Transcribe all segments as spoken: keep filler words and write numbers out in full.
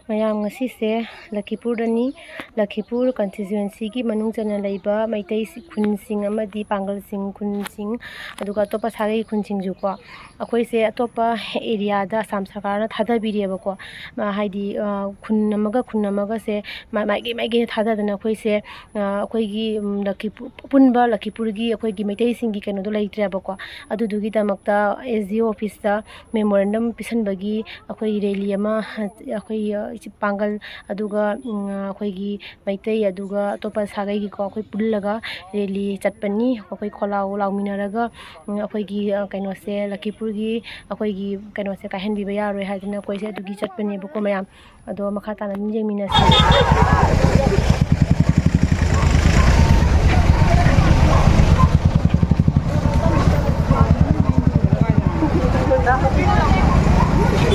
ꯃꯌꯥꯝ, ꯉꯁꯤꯁꯦ ꯂꯈꯤꯄꯨꯔꯗꯅꯤ꯫ ꯂꯈꯤꯄꯨꯔ constituencyꯒꯤ ꯃꯅꯨꯡ ꯆꯟꯅ ꯂꯩꯕ ꯃꯩꯇꯩ ꯈꯨꯟꯁꯤꯡ ꯑꯃꯗꯤ ꯄꯥꯡꯒꯜꯁꯤꯡ ꯈꯨꯟꯁꯤꯡ, ꯑꯗꯨꯒ ꯑꯇꯣꯞꯄ ꯁꯥꯒꯩ ꯈꯨꯟꯁꯤꯡꯁꯨꯀꯣ, ꯑꯩꯈꯣꯏꯁꯦ ꯑꯇꯣꯞꯄ areaꯗ ꯑꯁꯥꯝ ꯁꯔꯀꯥꯔꯅ ꯊꯥꯗꯕꯤꯔꯦꯕꯀꯣ꯫ ꯃ-, ꯍꯥꯏꯗꯤ, ꯑ, ꯈꯨꯟ ꯑꯃꯒ ꯈꯨꯟ ꯑꯃꯒꯁꯦ ꯃ-, ꯃꯥꯏꯀꯩ ꯃꯥꯏꯀꯩꯗ ꯊꯥꯗꯗꯅ ꯑꯩꯈꯣꯏꯁꯦ, ꯑ, ꯑꯩꯈꯣꯏꯒꯤ, ꯎꯝ, ꯂꯈꯤꯄꯨꯔ, ꯑꯄꯨꯟꯕ ꯂꯈꯤꯄꯨꯔꯒꯤ ꯑꯩꯈꯣꯏꯒꯤ ꯃꯩꯇꯩꯁꯤꯡꯒꯤ ꯀꯩꯅꯣꯗꯣ ꯂꯩꯇ꯭ꯔꯦꯕꯀꯣ꯫ ꯑꯗꯨꯗꯨꯒꯤꯗꯃꯛꯇ S D O officeꯇ memorandum ꯄꯤꯁꯟꯕꯒꯤ ꯑꯩꯈꯣꯏ rally ꯑꯃ, ꯑꯩꯈꯣꯏ, ꯑ, ꯄꯥꯡꯒꯜ, ꯑꯗꯨꯒ, ꯎꯝ, ꯑꯩꯈꯣꯏꯒꯤ ꯃꯩꯇꯩ, ꯑꯗꯨꯒ ꯑꯇꯣꯞꯄ ꯁꯥꯒꯩꯒꯤꯀꯣ, ꯑꯩꯈꯣꯏ ꯄꯨꯜꯂꯒ rally ꯆꯠꯄꯅꯤ꯫ ꯑꯩꯈꯣꯏ ꯈꯣꯜꯂꯥꯎ ꯂꯥꯎꯃꯤꯟꯅꯔꯒ, ꯎꯝ, ꯑꯩꯈꯣꯏꯒꯤ, ꯑ, ꯀꯩꯅꯣꯁꯦ, ꯂꯈꯤꯄꯨꯔꯒꯤ ꯑꯩꯈꯣꯏꯒꯤ ꯀꯩꯅꯣꯁꯦ ꯀꯥꯏꯍꯟꯕꯤꯕ ꯌꯥꯔꯣꯏ ꯍꯥꯏꯗꯅ ꯑꯩꯈꯣꯏꯁꯦ ꯑꯗꯨꯒꯤ ꯆꯠꯄꯅꯦꯕꯀꯣ, ꯃꯌꯥꯝ꯫ ꯑꯗꯣ ꯃꯈꯥ ꯇꯥꯅ ꯑꯗꯨꯝ ꯌꯦꯡꯃꯤꯟꯅꯁꯤ꯫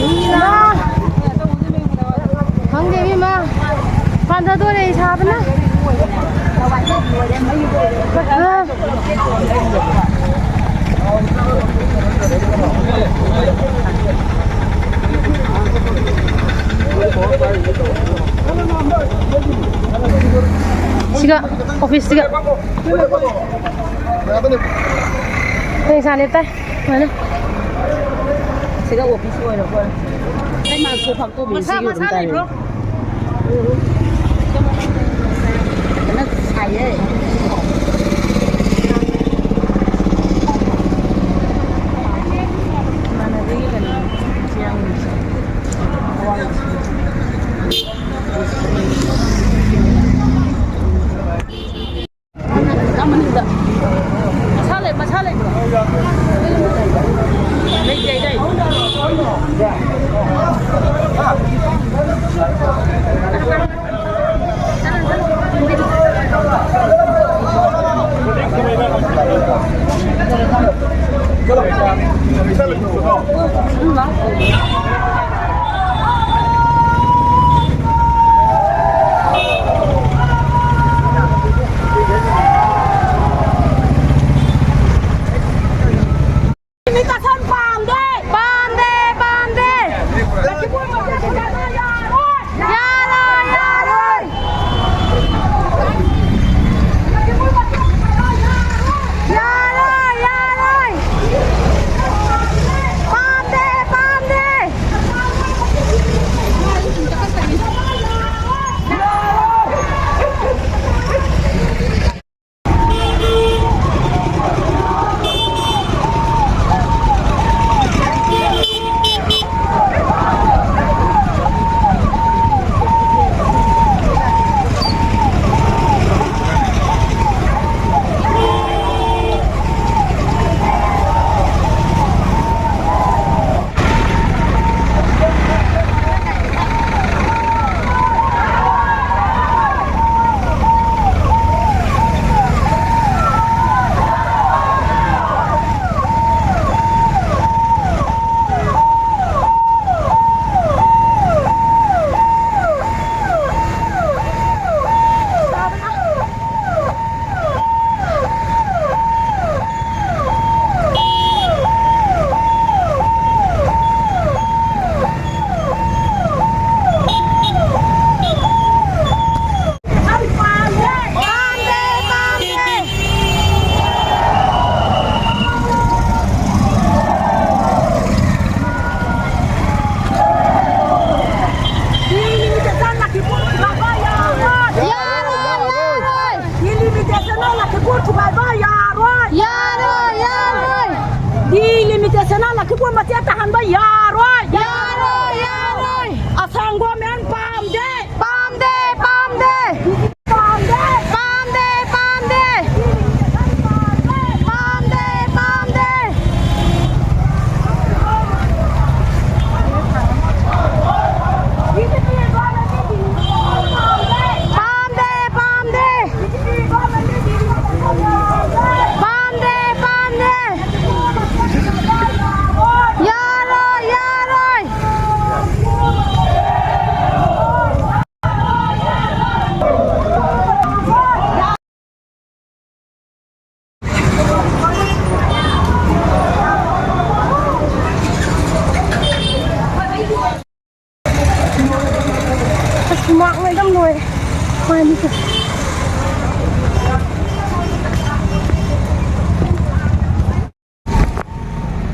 ꯏꯃꯥ! ꯈꯪꯗꯦ, ꯏꯕꯦꯝꯃ꯫ ꯄꯥꯟꯊꯗꯣꯔꯦ, ꯑꯩ ꯁꯥꯕꯅ꯫ ꯑ꯫ ꯁꯤꯒ, officeꯁꯤꯒ꯫ ꯄꯩꯁꯥ ꯂꯦꯞꯇꯥꯏ꯫ ꯁꯨꯃꯥꯏꯅ꯫ ꯁꯤꯗ office ꯑꯣꯏꯔꯕ꯫ ꯃꯁꯥ, ꯃꯁꯥ ꯂꯩꯕ꯭ꯔꯣ? ꯐꯖꯅ ꯁꯥꯏꯌꯦ꯫ ꯏꯃꯥꯟꯅꯕꯤꯒꯤ ꯀꯩꯅꯣ, ꯁꯤ ꯌꯥꯎꯔꯤ꯫ ꯃꯁꯥ ꯂꯩ-, ꯃꯁꯥ ꯂꯩꯕ꯭ꯔꯣ? ꯂꯩꯇꯦ ꯍꯥꯏꯗꯥꯏ? ꯊꯨꯒꯥꯏꯕ ꯌꯥꯔꯣꯏ꯫ ꯌꯥꯔꯣꯏ, ꯌꯥꯔꯣꯏ꯫ ꯗꯤꯂꯤꯃꯤꯇꯦꯁꯟꯅ ꯂꯛꯈꯤꯄꯨꯔ ꯃꯆꯦꯠ ꯇꯥꯍꯟꯕ ꯌꯥꯔꯣꯏ꯫ ꯌꯥꯔꯣꯏ, ꯌꯥꯔꯣꯏ꯫ ꯑꯁꯥꯡꯕ ꯃꯦꯟ ꯄꯥꯝꯗꯦ꯫ ꯄꯥꯝꯗꯦ, ꯄꯥꯝꯗꯦ꯫ ꯄꯥꯝꯗꯦ꯫ ꯄꯥꯝꯗꯦ, ꯄꯥꯝꯗꯦ꯫ ꯄꯥꯝꯗꯦ, ꯄꯥꯝꯗꯦ꯫ ꯄꯥꯝꯗꯦ, ꯄꯥꯝꯗꯦ꯫ ꯄꯥꯝꯗꯦ, ꯄꯥꯝꯗꯦ꯫ ꯌꯥꯔꯣꯏ, ꯌꯥꯔꯣꯏ꯫ ꯑꯁ, ꯍꯨꯃꯥꯡꯅ ꯑꯗꯨꯝ ꯂꯣꯏꯔꯦ꯫ ꯃꯥꯏ ꯃꯤꯠꯁꯦ꯫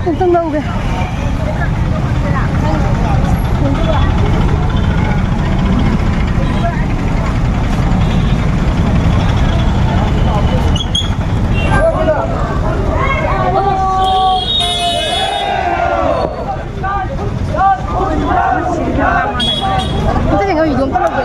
ꯑꯝꯇꯪ ꯂꯧꯒꯦ꯫ ꯑꯝꯇ ꯌꯦꯡꯉꯣ, video ꯑꯝꯇ ꯂꯧꯒꯦ꯫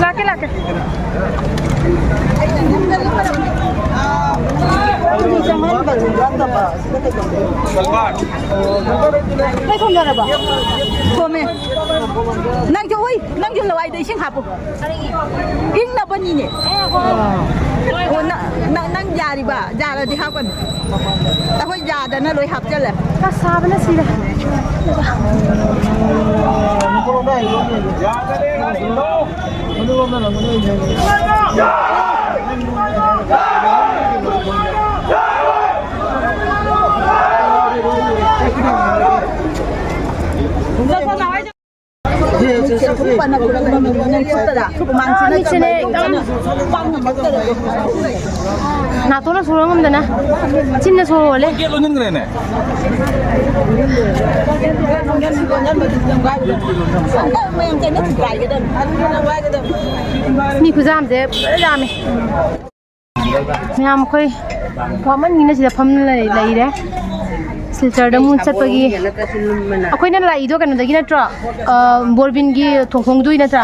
ꯂꯥꯛꯀꯦ, ꯂꯥꯛꯀꯦ꯫ ꯂꯣꯏ ꯊꯣꯝꯅꯔꯕꯣ? ꯊꯣꯝꯃꯦ꯫ ꯅꯪꯁꯨ, ꯎꯏ, ꯅꯪꯁꯨ ꯂꯋꯥꯏꯗ ꯏꯁꯤꯡ ꯍꯥꯞꯄꯨ꯫ ꯏꯪꯅꯕꯅꯤꯅꯦ꯫ ꯑꯣ, ꯅ-, ꯅ-, ꯅꯪ ꯌꯥꯔꯤꯕ? ꯌꯥꯔꯗꯤ ꯍꯥꯞꯀꯅꯨ꯫ ꯑꯩꯈꯣꯏ ꯌꯥꯗꯅ ꯂꯣꯏ ꯍꯥꯞꯆꯜꯂꯦ꯫ ꯀꯁꯥꯕꯅ ꯁꯤꯔꯦ꯫ ꯅꯥꯇꯣꯟꯅ ꯁꯣꯔ ꯉꯝꯗꯅ ꯆꯤꯟꯅ ꯁꯣꯔ ꯍꯣꯜꯂꯦ꯫ ꯒꯦꯠ ꯂꯣꯟꯁꯤꯟꯈ꯭ꯔꯦꯅꯦ꯫ ꯃꯤ ꯈꯨꯌꯥꯝꯁꯦ ꯐꯖꯅ ꯌꯥꯝꯃꯦ꯫ ꯃꯌꯥꯝ ꯑꯩꯈꯣꯏ ꯋꯥꯃꯟꯒꯤꯅ ꯁꯤꯗ ꯐꯝ ꯂꯩ-, ꯂꯩꯔꯦ꯫ ꯁꯤꯜꯆꯔꯗ ꯑꯃꯨꯛ ꯆꯠꯄꯒꯤ꯫ ꯑꯩꯈꯣꯏꯅ ꯂꯥꯛꯏꯗꯣ ꯀꯩꯅꯣꯗꯒꯤ ꯅꯠꯇ꯭ꯔꯣ? ꯑ, ꯕꯣꯔꯕꯤꯟꯒꯤ ꯊꯣꯡꯈꯣꯡꯗꯨꯒꯤ ꯅꯠꯇ꯭ꯔꯥ?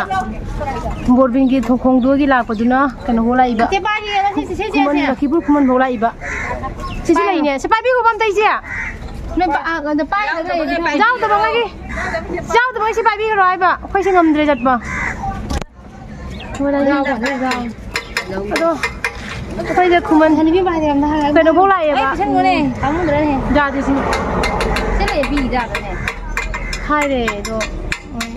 ꯕꯣꯔꯕꯤꯟꯒꯤ ꯊꯣꯡꯈꯣꯡꯗꯨꯒꯤ ꯂꯥꯛꯄꯗꯨꯅ ꯀꯩꯅꯣꯐꯧ ꯂꯥꯛꯏꯕ꯫ ꯈꯨꯃꯟ, ꯂꯛꯈꯤꯄꯨꯔ ꯈꯨꯃꯟꯐꯧ ꯂꯥꯛꯏꯕ꯫ ꯁꯤꯁꯨ ꯂꯩꯅꯦ꯫ ꯁꯤ ꯄꯥꯏꯕꯤꯈꯣꯕ ꯑꯝꯇ ꯏꯆꯦ꯫ ꯅꯣꯏ ꯄꯥ-, ꯑ, ꯑꯗ ꯄꯥꯏꯒꯗ꯭ꯔꯥ? ꯌꯥꯎꯗꯕꯉꯩꯒꯤ, ꯌꯥꯎꯗꯕꯉꯩ ꯁꯤ ꯄꯥꯏꯕꯤꯈ꯭ꯔꯣ ꯍꯥꯏꯕ꯫ ꯑꯩꯈꯣꯏꯁꯦ ꯉꯝꯗ꯭ꯔꯦ ꯆꯠꯄ꯫ ꯑꯗꯣ ꯑꯩꯈꯣꯏꯁꯦ ꯈꯨꯃꯟ ꯀꯩꯅꯣꯐꯧ ꯂꯥꯛꯑꯦꯕ꯫ ꯌꯥꯗꯦ ꯁꯤꯅꯤ꯫ ꯍꯥꯏꯔꯦ ꯑꯗꯣ, ꯎꯝ,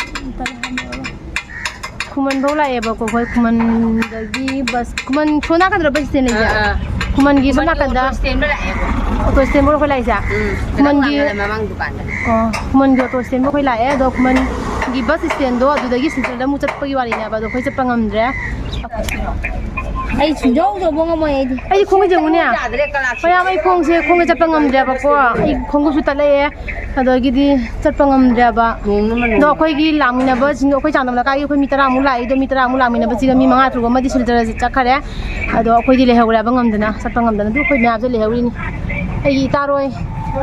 ꯈꯨꯃꯟꯐꯧ ꯂꯥꯛꯑꯦꯕꯀꯣ ꯑꯩꯈꯣꯏ ꯈꯨꯃꯟꯗꯒꯤ ꯕꯁ, ꯈꯨꯃꯟ ꯁꯣꯝ ꯅꯥꯀꯟꯗ꯭ꯔꯣ ꯕꯁ ꯁ꯭ꯇꯦꯟ ꯂꯩꯁꯦ? ꯑꯥ, ꯑꯥ꯫ ꯈꯨꯃꯟꯒꯤ ꯁꯣꯝ ꯈꯨꯃꯟꯒꯤ ꯅꯥꯀꯟꯗ ꯑꯣꯇꯣ ꯁ꯭ꯇꯦꯟꯗ ꯂꯥꯛꯑꯦꯕ꯫ ꯑꯣꯇꯣ ꯁ꯭ꯇꯦꯟ ꯐꯥꯎ ꯑꯩꯈꯣꯏ ꯂꯥꯛꯏꯁꯦ? ꯎꯝ, ꯈꯤꯇꯪ ꯈꯨꯃꯟꯒꯤ ꯂꯥꯞꯅ ꯃꯃꯥꯡ ꯗꯨꯀꯥꯟꯗ꯫ ꯑꯣ, ꯈꯨꯃꯟꯒꯤ ꯑꯣꯇꯣ ꯁ꯭ꯇꯦꯟ ꯐꯥꯎ ꯑꯩꯈꯣꯏ ꯂꯥꯛꯑꯦ꯫ ꯑꯗꯣ ꯈꯨꯃꯟꯒꯤ ꯕꯁ ꯁ꯭ꯇꯦꯟꯗꯣ ꯑꯗꯨꯗꯒꯤ ꯁꯤꯜꯆꯔꯗ ꯑꯃꯨꯛ ꯆꯠꯄꯒꯤ ꯋꯥꯔꯤꯅꯦꯕ꯫ ꯑꯗꯣ ꯑꯩꯈꯣꯏ ꯆꯠꯄ ꯉꯝꯗ꯭ꯔꯦ꯫ ꯑꯩ ꯁꯨꯡꯖꯧ ꯌꯧꯕ ꯉꯝꯃꯣꯏ ꯑꯩꯗꯤ꯫ ꯑꯩꯗꯤ ꯈꯣꯡꯎꯞ ꯌꯦꯡꯉꯨꯅꯦ꯫ ꯃꯌꯥꯝ, ꯑꯩ ꯈꯣꯡꯁꯦ, ꯈꯣꯡꯁꯦ ꯆꯠꯄ ꯉꯝꯗ꯭ꯔꯦꯕꯀꯣ꯫ ꯑꯩ ꯈꯣꯡꯎꯞꯁꯨ ꯇꯠꯂꯛꯑꯦ꯫ ꯑꯗꯒꯤꯗꯤ ꯆꯠꯄ ꯉꯝꯗ꯭ꯔꯦꯕ꯫ ꯑꯗꯣ ꯑꯩꯈꯣꯏꯒꯤ ꯂꯥꯛꯃꯤꯟꯅꯕꯁꯤꯡꯗꯣ, ꯑꯩꯈꯣꯏ ꯆꯥꯟꯗꯝ ꯂꯩꯀꯥꯏꯒꯤ ꯑꯩꯈꯣꯏ ꯃꯤ ꯇꯔꯥꯃꯨꯛ ꯂꯥꯛꯏ꯫ ꯑꯗꯣ ꯃꯤ ꯇꯔꯥꯃꯨꯛ ꯂꯥꯛꯃꯤꯟꯅꯕꯁꯤꯒ ꯃꯤ ꯃꯉꯥ ꯇꯔꯨꯛ ꯑꯃꯗꯤ ꯁꯤꯜꯆꯔ ꯆꯠꯈ꯭ꯔꯦ꯫ ꯑꯗꯣ ꯑꯩꯈꯣꯏꯗꯤ ꯂꯩꯍꯧꯔꯦꯕ ꯉꯝꯗꯅ, ꯆꯠꯄ ꯉꯝꯗꯅ꯫ ꯑꯗꯨ ꯑꯩꯈꯣꯏ ꯃꯌꯥꯝꯁꯦ ꯂꯩꯍꯧꯔꯤꯅꯤ꯫ ꯑꯩꯒꯤ ꯏꯇꯥꯔꯣꯏ,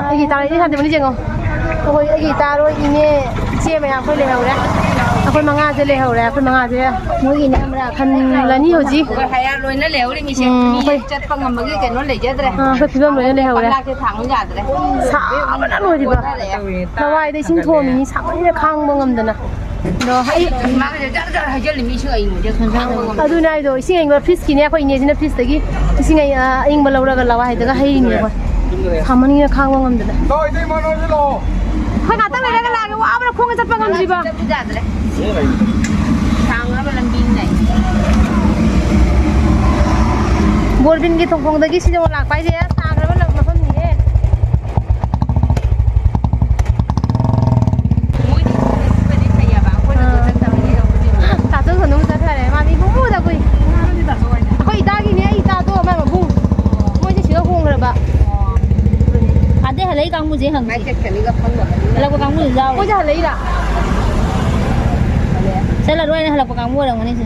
ꯑꯩꯒꯤ ꯏꯇꯥꯔꯣꯏ, ꯏꯅꯦ ꯁꯥꯟꯇꯤꯃꯅꯤ ꯌꯦꯡꯉꯣ꯫ ꯑꯩꯈꯣꯏ, ꯑꯩꯒꯤ ꯏꯇꯥꯔꯣꯏ, ꯏꯅꯦ, ꯏꯆꯦ ꯃꯌꯥꯝ ꯑꯩꯈꯣꯏ ꯂꯩꯍꯧꯔꯦ꯫ ꯑꯩꯈꯣꯏ ꯃꯉꯥꯁꯦ ꯂꯩꯍꯧꯔꯦ꯫ ꯑꯩꯈꯣꯏ ꯃꯉꯥꯁꯦ ꯃꯣꯏꯒꯤꯅꯦ ꯑꯃꯔꯛ ꯍꯜꯂꯅꯤ ꯍꯧꯖꯤꯛ꯫ ꯑꯩꯈꯣꯏ ꯍꯌꯥ ꯂꯣꯏꯅ ꯂꯩꯍꯧꯔꯤꯃꯤꯁꯦ꯫ ꯎꯝ, ꯃꯤꯁꯦ ꯑꯩꯈꯣꯏ ꯆꯠꯄ ꯉꯝꯕꯒꯤ ꯀꯩꯅꯣ ꯂꯩꯖꯗ꯭ꯔꯦ꯫ ꯑꯥ, ꯑꯩꯈꯣꯏ ꯐꯤꯕꯝ ꯂꯣꯏꯅ ꯂꯩꯍꯧꯔꯦ꯫ ꯄꯪꯂꯥꯛꯁꯦ ꯊꯥꯡꯉꯨ ꯌꯥꯗ꯭ꯔꯦ꯫ ꯁꯥꯕꯅ ꯂꯣꯏꯔꯤꯕ꯫ ꯂꯋꯥꯏꯗ ꯏꯁꯤꯡ ꯊꯣꯝꯃꯤꯅꯤ, ꯁꯥꯃꯟꯅ ꯈꯥꯡꯕ ꯉꯝꯗꯅ꯫ ꯑꯗꯣ ꯑꯩ ꯃꯥꯒꯁꯦ ꯖꯔ ꯖꯔ ꯍꯩꯖꯤꯜꯂꯤ, ꯃꯤ ꯏꯁꯤꯡ ꯑꯏꯪꯕꯁꯦ ꯈꯥꯡꯕ ꯉꯝꯗꯦ꯫ ꯑꯗꯨꯅꯦ ꯍꯥꯏꯗꯣ, ꯏꯁꯤꯡ ꯑꯏꯪꯕ ꯐ꯭ꯔꯤꯖꯀꯤꯅꯦ, ꯑꯩꯈꯣꯏ ꯏꯅꯦꯁꯤꯅ ꯐ꯭ꯔꯤꯖꯇꯒꯤ ꯏꯁꯤꯡ ꯑꯏ-, ꯑ, ꯑꯏꯪꯕ ꯂꯧꯔꯒ ꯂꯋꯥꯏꯗꯒ ꯍꯩꯔꯤꯅꯦ ꯑꯩꯈꯣꯏ꯫ ꯁꯥꯃꯟꯒꯤꯅ ꯈꯥꯡꯕ ꯉꯝꯗꯅ꯫ ꯂꯥꯛꯑꯣ, ꯏꯇꯩꯃ, ꯅꯣꯏꯁꯨ ꯂꯥꯛꯑꯣ꯫ ꯑꯩꯈꯣꯏ ꯉꯥꯛꯇꯪ ꯂꯩꯔꯒ ꯂꯥꯛꯑꯒꯦ, ꯋꯥꯕꯅ ꯈꯣꯡꯅ ꯆꯠꯄ ꯉꯝꯗ꯭ꯔꯤꯕ꯫ ꯆꯠꯄ ꯌꯥꯗ꯭ꯔꯦ꯫ ꯁꯥꯡꯉꯕ ꯂꯝꯕꯤꯅꯤꯅꯦ꯫ ꯕꯣꯔꯕꯤꯟꯒꯤ ꯊꯣꯡꯈꯣꯡꯗꯒꯤ ꯁꯤꯗ ꯂꯥꯛꯄ ꯍꯥꯏꯁꯦ ꯁꯥꯡꯈ꯭ꯔꯕ ꯂꯝ ꯃꯐꯝꯅꯤꯍꯦ꯫ ꯃꯣꯏꯗꯤ ꯆꯠꯄꯗꯤ ꯐꯩꯌꯦꯕ, ꯑꯩꯈꯣꯏꯅ ꯑꯥ꯫ ꯆꯠꯇꯕꯅꯤꯅ ꯑꯩꯈꯣꯏꯗꯤ ꯇꯥꯆꯧ ꯁꯣꯝꯗ ꯑꯃꯨꯛ ꯆꯠꯈ꯭ꯔꯦ꯫ ꯃꯥ ꯃꯤ ꯄꯨꯡꯄꯨꯗ ꯄꯨꯏ꯫ ꯑꯩꯈꯣꯏ ꯏꯇꯥꯒꯤꯅꯦ, ꯑꯩ ꯏꯇꯥꯗꯣ, ꯃꯥꯏ ꯃꯕꯨꯡ꯫ ꯃꯣꯏꯁꯦ ꯁꯤꯗ ꯍꯣꯡꯈ꯭ꯔꯕ꯫ ꯑꯗꯩ ꯍꯜꯂꯛꯏ ꯀꯥꯡꯕꯨꯁꯦ ꯍꯪꯁꯤ꯫ ꯃꯥꯏ ꯆꯠꯈ꯭ꯔꯅꯤꯒ ꯈꯪꯗꯕꯅꯤꯅ꯫ ꯍꯜꯂꯛꯄ ꯀꯥꯡꯕꯨꯁꯨ ꯌꯥꯎꯔꯦ꯫ ꯃꯣꯏꯁꯦ ꯍꯜꯂꯛꯏꯔꯥ? ꯆꯠꯂꯔꯣꯏꯅ ꯍꯜꯂꯛꯄ ꯀꯥꯡꯕꯨ ꯑꯣꯏꯔꯝꯒꯅꯤ ꯁꯦ꯫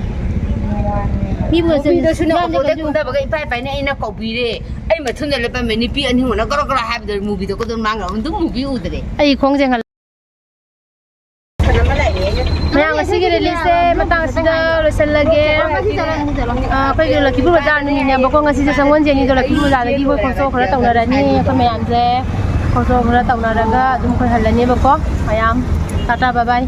ꯃꯤꯕꯨ ꯃꯨꯚꯤꯗꯁꯨꯅꯦ, ꯌꯥꯝꯗꯤ ꯑꯣꯇꯣꯗ ꯀꯩꯁꯨ ꯀꯨꯝꯊꯕꯒ ꯏꯄꯥꯏ ꯄꯥꯏꯅ ꯑꯩꯅ ꯀꯧꯕꯤꯔꯦ꯫ ꯑꯩ ꯃꯊꯨꯟꯗ ꯂꯦꯞꯄꯝꯃꯦ꯫ ꯅꯨꯄꯤ ꯑꯅꯤ ꯍꯨꯝꯅ ꯒ꯭ꯔꯣ ꯒ꯭ꯔꯣ ꯍꯥꯏꯕꯗ ꯃꯨꯚꯤꯗ ꯀꯣꯗꯣꯟ ꯃꯥꯡꯈ꯭ꯔꯕ꯫ ꯑꯗꯨꯝ ꯃꯨꯚꯤ ꯎꯗ꯭ꯔꯦ꯫ ꯑꯩ ꯈꯣꯡꯁꯦ ꯍꯜ- ꯃꯌꯥꯝ, ꯉꯁꯤꯒꯤ ꯔꯤꯂꯤꯖꯁꯦ ꯃꯇꯥꯡ ꯑꯁꯤꯗ ꯂꯣꯏꯁꯤꯜꯂꯒꯦ꯫ ꯑ, ꯑꯩꯈꯣꯏꯒꯤ ꯂꯛꯈꯤꯄꯨꯔ ꯕꯖꯥꯔ ꯅꯨꯃꯤꯠꯅꯦꯕꯀꯣ꯫ ꯉꯁꯤꯁꯦ ꯁꯪꯒꯣꯜꯁꯦꯟꯅꯤꯗꯣ ꯂꯛꯈꯤꯄꯨꯔ ꯕꯖꯥꯔꯗꯒꯤ ꯑꯩꯈꯣꯏ ꯈꯣꯡꯆꯣ ꯈꯔ ꯇꯧꯅꯔꯅꯤ꯫ ꯑꯩꯈꯣꯏ ꯃꯌꯥꯝꯁꯦ ꯈꯣꯡꯆꯣ ꯈꯔ ꯇꯧꯅꯔꯒ ꯑꯗꯨꯝ ꯑꯩꯈꯣꯏ ꯍꯜꯂꯅꯦꯕꯀꯣ꯫ ꯃꯌꯥꯝ ꯇꯥꯇꯥ ꯕꯥꯏ ꯕꯥꯏ꯫